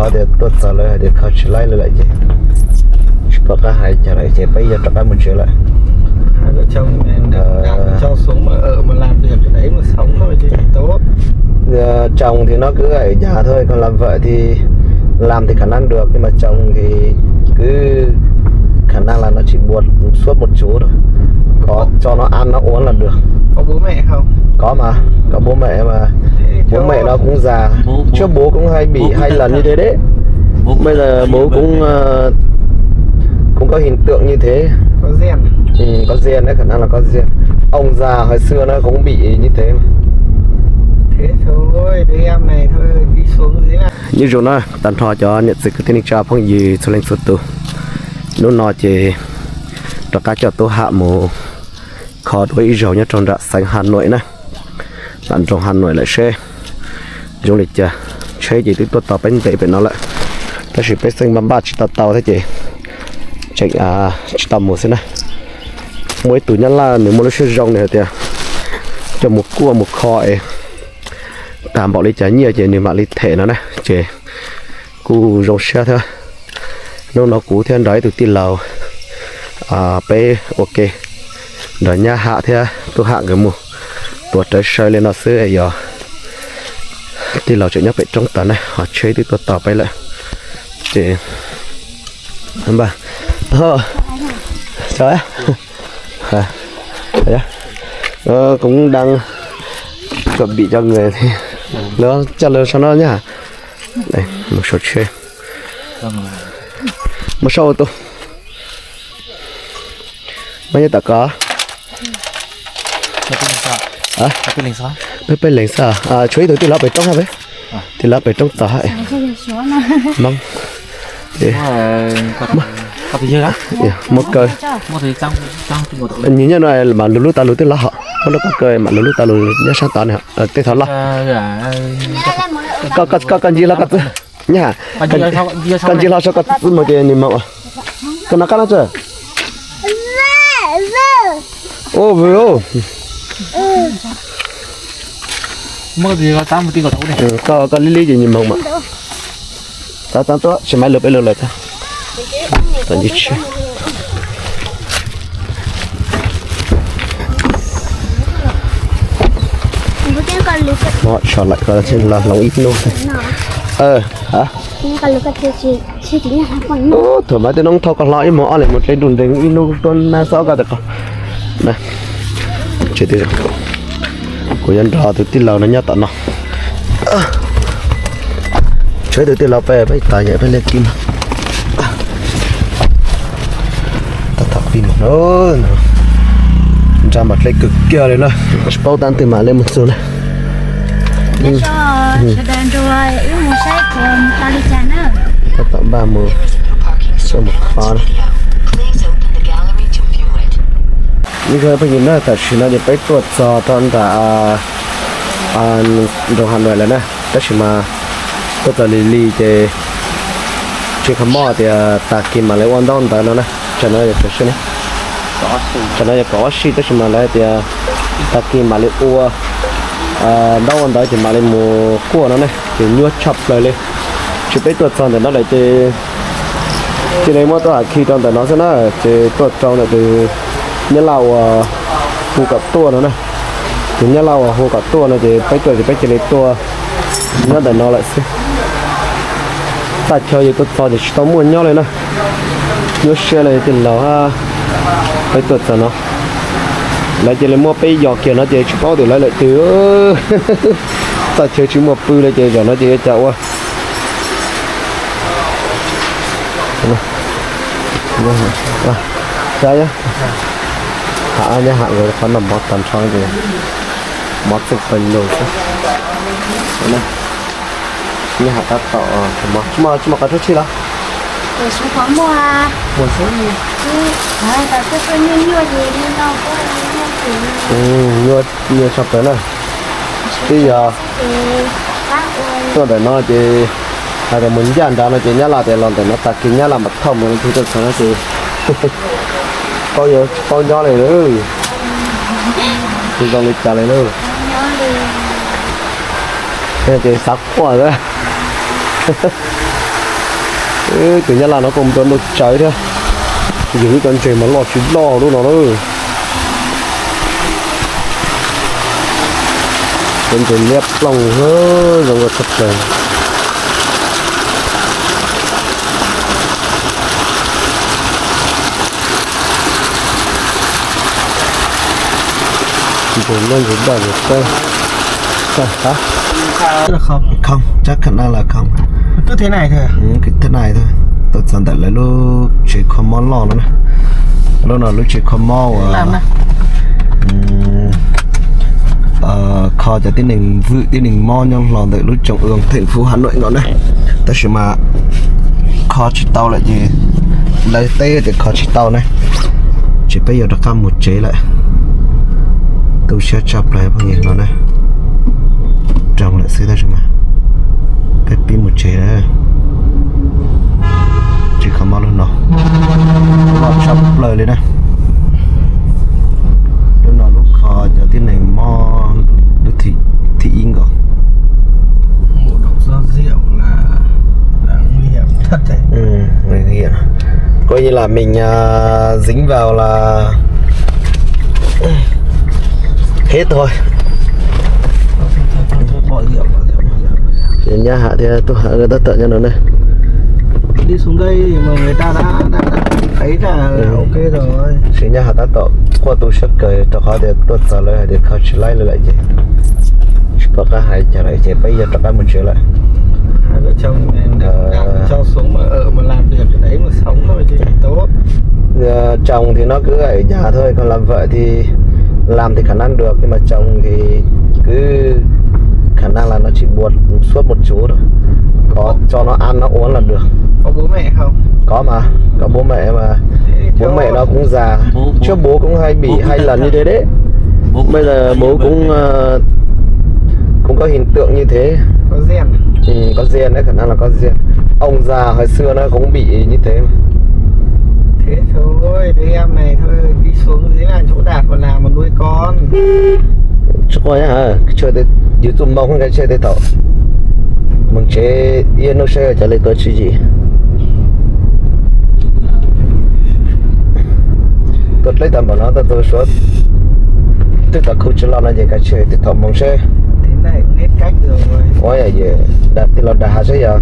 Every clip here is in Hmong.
Qhov tias tuaj txog lawv hais tias kho tsis laib lawm lawm ces tsis pom qab hais cas lawm ces peb yuav rov qab mus tsev lawm. Trong thì nó cứ ở nhà thôi, còn làm vợ thì làm thì khả năng được, nhưng mà chồng thì cứ khả năng là nó chỉ buộc suốt một chỗ thôi. Có cho nó ăn nó uống là được. Có bố mẹ không? Có mà, có bố mẹ mà. Bố mẹ nó cũng già. Trước bố cũng hay bị hai lần như thế đấy. Bây giờ bố cũng ờ, cũng có hiện tượng như thế. Có gen. Ừ, có gen đấy, khả năng là có gen. Ông già hồi xưa nó cũng bị như thế mà. Thế thôi, đứa em này thôi, đi xuống dưới này. Nyob zoo na, tag nrho cov niam txiv kwv tij neej tsa phooj ywg txhua leej txhua tus, hnub no ces rov qab coj Tub Ham mus kho dua ib zaug nyob rau nram xeev Hà Nội na, nram nroog Hà Nội lawm seb zoo li cas. Tsheb ces twb tuaj tos peb ntev pem no lawm, tab sis peb xeej npaj npaj tsis tau tau thiab ces tseem tsis tau mus xwb na. Muaj ib tug nyab laj nws muaj lub siab zoo nws hais tias coj mus kuaj mus kho es tag npaum li cas nyiaj ces nws mam li them no na, ces kuj zoo siab thiab. Hnub no kuv thiab nrog ib tug tij laug peb ua ke nrog Nyab Ham thiab Tub Ham nkawd mus tuav rawv saw li no xwb, yog tij laug tseem nyob pem roob tod na, ho tsheb twb tuaj tos peb lawm. Ces npaj, chào, chào nhá. Ờ, cũng đang chuẩn bị cho người thì nó cho lên sau đó nhá. Đây, một số xe. Một số ô tô. Bao nhiêu tao có? Hả? Peb peb leeg xwb. Tshuav ib tug tij laug pem roob hab peb. Tij laug pem roob tod hab. Hmoob. Muaj kaw. Nws nyob no mam lug lub tas lug twb lov hom, muab lub kaw mam lug lub tas lug nyob sab tod ne, tej thaum loj. Koj ncig hlo koj txwb, nyab, koj ncig hlo saib koj txwb mus ces nws moog. Koj nov qab no tso. Ub, koj li li ces nws moog mas. Txav txav tuaj, tsis maiv lug peb lug lawm tag. Tso lawm ko los hloov ib hnub. Thaum maiv tej noob thauj koj hlo ib moog ob leeg mus dle dub nteeg ib hnub tuab nab xob koj tas ko. Kuv yuav nrog tus tij laug no nyob tom no. Tshuav ib tug tij laug peb peb tas yam peb le kib no. Tab tom pib mus no, nrag mas dlej kawg kiag li na, tsis paub tab twg mam li mus txug na. Tab tom npaj mus, mus kho na. Ib phooj ywg na, tam sim no ces peb tuaj txog rau nram nroog Hà Nội lawm na, tab sis mas tuaj txog lig lig ces tsis qhov moj tias tag kis mam li ua ntaub ntawv no na. Tsam no yog, tsam no yog kaum ob sij tab sis mas lawv tias tag kis mam li ua ntaub ua ntawv ces mam li mus kuaj no na, ces nyuaj tshaj plaws li. Ces peb tuaj txog ntawm no lawm ces cia li muab tuaj hais khi rau ntawm no xwb na, ces tuaj rau ntawm tus nyab laj uas hu kom tuaj no na. Tus nyab laj uas hu kom tuaj no ces peb tuaj ces peb cia li tuaj nyob ntawm no lawm xwb. Txaj chaw yus tuaj txog ces tsis tau muaj nyob li na. Nyuaj siab li tij laug hab, peb tuaj txog no lawv cia li muab peb yos kiag no ces tsis paub tias lawv lawm twg. Txaj chaw tsis muaj pw li ces zaum no ces yuav cas ua. Saib, ha, nyob ha, qhov no mov tag nrho ces mov txeej pawg lug xwb. Nyob ha tab tom mov, tsis muaj qhov tshuab tshij los? Muaj xwb. Nyuaj tshaj plaws na. Twb yog tuaj ntawm no ces hais tias mus ncaj nrad no ces nyab laj tias los ntawm no tag kis nyab laj mam thauj mus leej twg tuaj txog no ces paub yuav tsis paub nyob li lawm. Tsis zoo li cas li lawm. Ces xav quaj xwb. Tus Nyab Laj no kuj mus dua ntuj tsawv thiab. Yus lub cov ntses mas loj tsis loj lub no lawm. Cov ntses liab ploog zoo nkauj tshaj plaws. Ntses liab ntses daj ntses teb. Không, chắc khả năng là không. Cứ thế này thôi à? Ừ, cứ thế này thôi. Tau txog ntawm lawv lub tsev kho mob loj no na. Lub no lub tsev kho mob uas kho cov tib neeg vwm tib neeg mob nyob hlo ntawm lub tsoom ương thành phố Hà Nội no na. Tab sis mas kho tsis tau lawm ces lawv teb tias kho tsis tau na. Ces peb yuav rov qab mus tsev lawm. Tu siab tshaj plaws phooj ywg no na. Roog lawm xwb tab sis mas peb pib mus tsev na. Tsev kho mob lub no loj tshaj plaws li na. Lub no lub kho cov tib neeg mob lub thib, thib ib nkaus. Nguy hiểm. Coi như là mình à, dính vào là hết thôi. Nyab Haq thiab Tub Haq tab tom nyob no ne. Đi xuống đây mà người ta đã, đã, đã ấy là, là ok rồi. Sis Nyab Haq tab tom quaj tu siab kawg rau qhov tias tuaj txog lawv hais tias kho tsis laib lawm lawm ces tsis pom qab hais cas lawm ces peb yuav rov qab mus tsev lawm. Hai vợ chồng này, cho xuống mà ở mà làm việc ở đấy mà sống thôi chứ gì tốt. Ờ, chồng thì nó cứ ở nhà thôi, còn làm vợ thì làm thì khả năng được, nhưng mà chồng thì cứ khả năng là nó chỉ buộc suốt một chỗ thôi. Có cho nó ăn, nó uống là được. Có bố mẹ không? Có mà, có bố mẹ mà. Thế bố mẹ nó cũng già. Bố, bố, trước bố cũng hay bị bố hai lần như thế đấy. Bố bây giờ bố cũng, ờ, cũng có hiện tượng như thế. Có gen. Ừ, có gen đấy, khả năng là có gen. Ông già hồi xưa nó cũng bị như thế mà. Thế thôi, đứa em này thôi, đi xuống dưới là chỗ Đạt còn làm mà nuôi con. Tsis quaj hais, yus txuj moo koj tseg tej thaum mus tsev ib hnub saib cov li tuaj tswv yim. Tuaj dleb tau npaum no tuaj tu suav twb tau khu tsis loj no ces kav tsij tej thaum mus seb. Ua yam tij laug dag has seb yog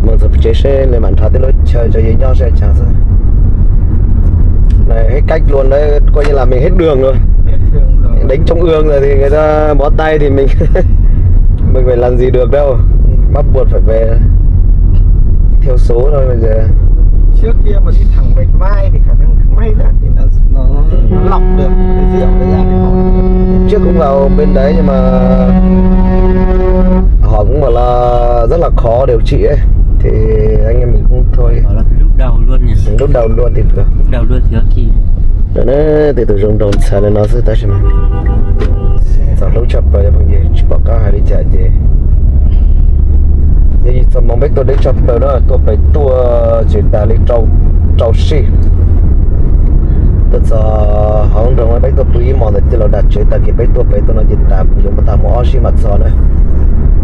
mus txog tsev seb li mam nrhav tej lub chaw tso yus nyob seb cas xwb. Hết cách luôn đấy, coi như là mình hết đường rồi. Đến trung ương rồi thì người ta bó tay thì mình, mình phải làm gì được đâu. Bắt buộc phải về thiểu số thôi bây giờ. Trước kia mà đi thẳng Bạch Mai thì khả năng Bạch Mai đó thì nó, nó lọc được cái rượu đấy ra thì có. Trước cũng vào bên đấy nhưng mà họ cũng bảo là rất là khó điều trị ấy. Thì anh em mình cũng thôi. Bảo là cái lúc đầu luôn nhỉ? Lúc đầu luôn thì được. Lúc đầu luôn thì có khi. Ntawm no tej tus zoo nraug ntxhais li no xwb tab sis mas txog hlub tshaj plaws cov phooj ywg, tsis pom qab hais li cas ces yog yus txog moo peb tuaj deb tshaj plaws na, tuaj pem tuaj ces tas li rau sij. Tuaj txog hauv nroog peb tuaj pw ib hmos ntawd tij laug dag tsev tag kis peb tuaj pem tuaj no ces tas yuav muaj tag mus ob sij mam txog na.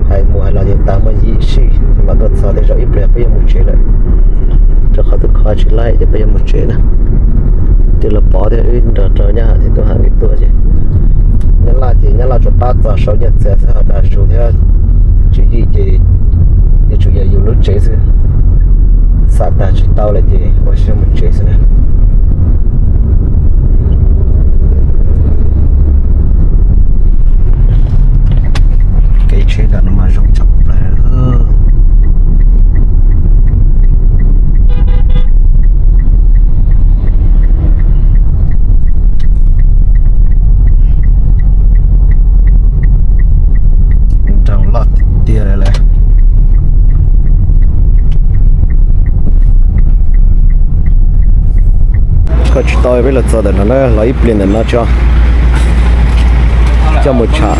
Hais mus hais los ces tas muaj yim sij ces mam tuaj txog, tej zaum ib pliag peb yuav mus tsev lawm. Rau qhov twb kho tsis laib ces peb yuav mus tsev na. Tij laug Pov thiab wb nrog rau Nyab Haq thiab Tub Haq nkawd tuaj ces Nyab Laj ces Nyab Laj tsuas pab txog saum nyiaj txiag xwb, ho dag zus thiab tswv yim ces yuav tsum yog yus lub tsev xwb. Xam tag tsis tau lawm ces ua siab mus tsev xwb na. Kev tsheb ntawm no mas zoo tshaj plaws. Nroog loj tiag tiag li lawm. Koj tsis tau, peb los txog ntawm no na, los ib pliag ntawm no tso, coj mus tsham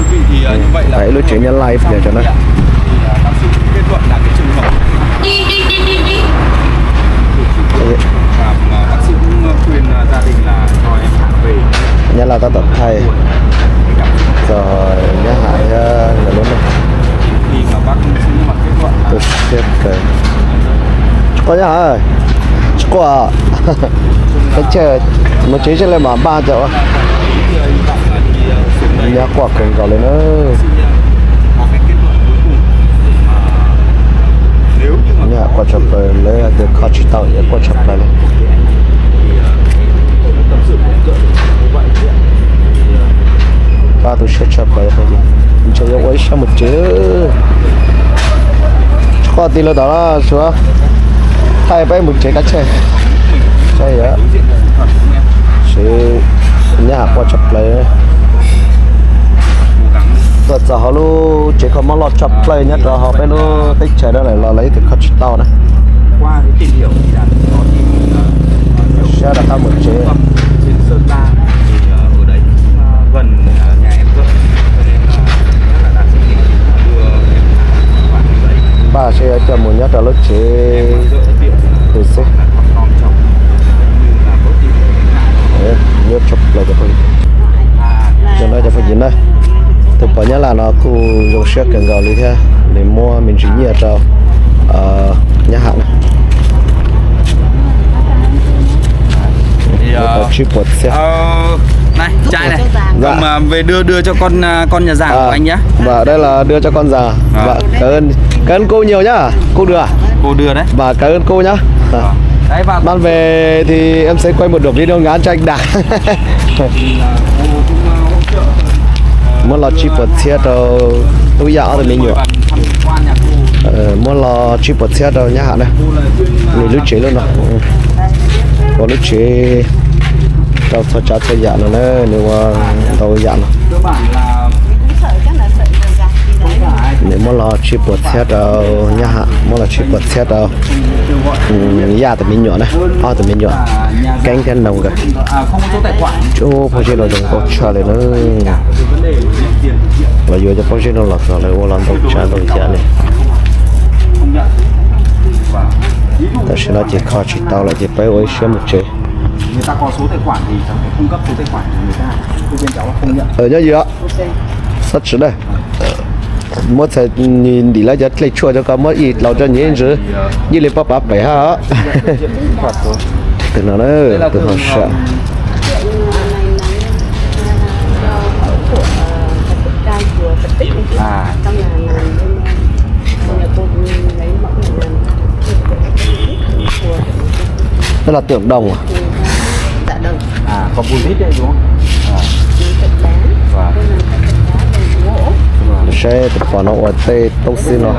ib lub tsev Nyab Laj ib pliag tso na. Nyab Laj tab tom thaij txog Nyab Haq thiab nkawd lub neej. Tu siab kawg. Koj nyob hauv, tsis quaj. Peb chaw mus tsev seb lawv mam npaj cov. Nyob quaj kawg nkaus li na. Nyob quaj tshaj plaws, lawv tias kho tsis tau es quaj tshaj plaws li. Pab tu siab tshaj plaws, ntshe yuav ua ib siab mus tsev. Tsis quaj, tig lawv tom no, Suav, thaij peb mus tsev kab tshaj. Saib yog, saib, nyob hauv quaj tshaj plaws. Tuaj txog hauv lub tsev kho mob loj tshaj plaws nyob rau hauv peb lub teb chaws no lawm los lawv ib tug kho tsis tau na. Sab rov qab mus tsev. Npaj seb yuav coj mus nyob rau lub tsev twg xwb. Nyob tshaj plaws cov phooj ywg. Cov no cov phooj ywg na, tus pog Nyab Laj no kuj zoo siab kawg nkaus li thiab, nws muab me ntsis nyiaj rau Nyab Ham na. Tsib puas txhiab. Này, chai này. Dạ. Còn mà về đưa đưa cho con à, con nhà giảng của anh nhá. Và đây là đưa cho con già. Và cảm ơn, cảm ơn cô nhiều nhá. Cô đưa à? Cô đưa đấy. Và cảm ơn cô nhá. Đấy, và mang về thì em sẽ quay một đoạn video ngắn cho anh Đạt. Muab los tsib puas txhiab rau tub Yaj ob tug me nyuam. Muab los tsib puas txhiab rau Nyab Ham na. Nws lub tsev lub no, ua lub tsev rau txhua tsav txhua yam no na, nws ua ntau yam no. Nws muab los tsib puas txhiab rau Nyab Ham, muab los tsib puas txhiab rau Yaj tus me nyuam na, ob tug me nyuam Keeb thiab Noog nkawd. Ub, pob zeb no zoo nkauj tshaj li na. Los yuav cov pob zeb no los txog lawv ua los ntau tsav ntau yam li. Tam sim no ces kho tsis tau lawm ces peb ua ib siab mus tsev. Nyob ywg, xov tsis na, muab txhais ntim lawv cov dlej tshuaj rau koj muab ib laus rau nyiv ntsis, ib li pab pav pem hab. Tus no na, tus no sawv. Đó là tượng đồng à? Saib tus pog no ua tej toob xwb no.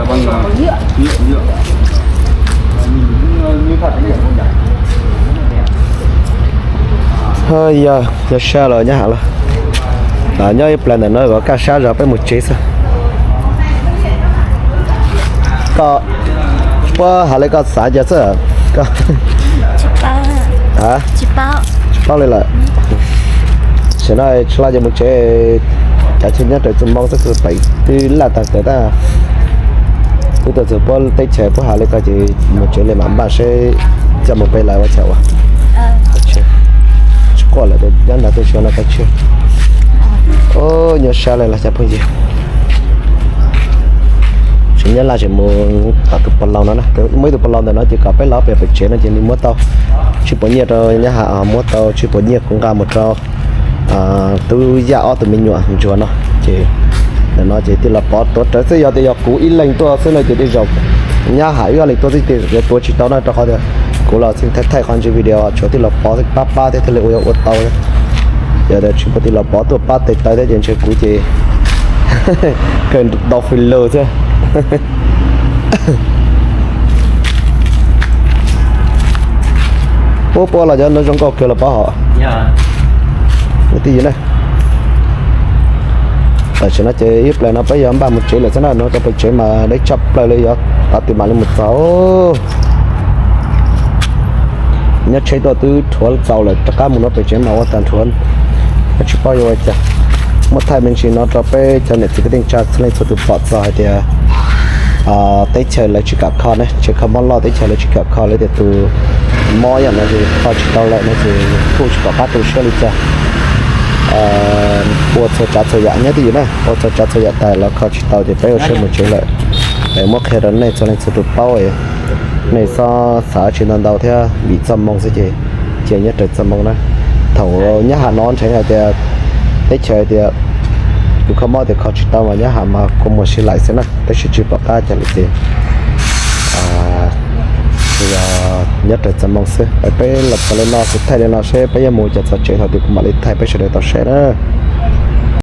Yog, yog sab los nyob hauv los, nyob ib plag ntawm no kom kaj sab zog peb mus tsev xwb. Koj puas hais li koj xav cas xwb? Tsis paub li lawm. Tam sim no tsis laj ces mus tsev, cav tsheb nyob raws txuj moo xwb, pem twb laj tag kawg tag. Twb tuaj txog puab teb chaws puab hais li ko ces mus tsev li mam npaj seb coj mus pem lawv ua cas ua. Tsis quaj lawm, nyob nrad tuaj tsis ua no koj tshiab. Nyuaj sab li los cov phooj ywg. Tseem nyob laj tseem mus tom tus pog laus no na, muaj ib tug pog laus ntawm no ces kom peb los pem pem tsev no ces nws muab tau tsib puas nyiaj rau Nyab Ham, muab tau tsib puas nyiaj kuv nqa mus rau tub Yaj ob tug me nyuam ntsuag no. Ces ntawm no ces tij laug Pov tuav rawv xwb, yog tias yog kuv ib leeg tuaj xwb no ces tej zaum Nyab Ham wb ob leeg tuaj xwb tej zaum yuav tuav tsis tau na, rau qhov tias kuv los thaij thaij qhov ntsis video tshuav tij laug Pov xwb pab pab thiab thiaj li ua yuav ua tau. Yog tias tsis muaj tij laug Pov tuaj pab tes taw thiab ces ntshe kuv ces kawg tau fij lus thiab. Puab puab los cov no zoo nkauj kawg los Pov hom. Twj ywm na, tam sim no ces ib plag no peb yuav npaj mus tsev lawm xwb na, no rau pem tsev mas deb tshaj plaws li, yog qhov twg mam li mus txog. Nyob tsheb tuaj twb rhuav txaus lawm, rov qab mus no pem tsev mas ua tag nrhuav, tsis paub yuav ua cas. Muab thaij me ntsis no rau peb cov niam txiv kwv tij neej tsa txhua leej txhua tus pom txog hais tias teb chaws lawv tsis kam kho ne, tsev kho mob loj teb chaws lawv tsis kam kho, lawv tias tus mob yam no ces kho tsis tau lawm no ces kuj tsis pom qab tu siab li cas. Ua txhua tsav txhua yam nyob twj ywm na, ua txhua tsav txhua yam tas los kho tsis tau ces peb ua siab mus tsev lawm. Es muab qhia rau nej txhua leej txhua tus paub. Nej txhob xav tsis ntau ntau thiab, vim txoj moo xwb ces cia nyob raws txoj moo na. Thaum nyob Hav no ntshe hais tias teb chaws tias kuv kho mob tias kho tsis tau mas nyob Hav mas kua muag sib laim xwb na, tab sis tsis pom qab cas li ces nyob raws txoj moo xwb. Peb los txog li no kuv thaij li no seb peb yuav mus cas txog tsev thaum twg kuv mam li thaij peb sawv daws tau saib na.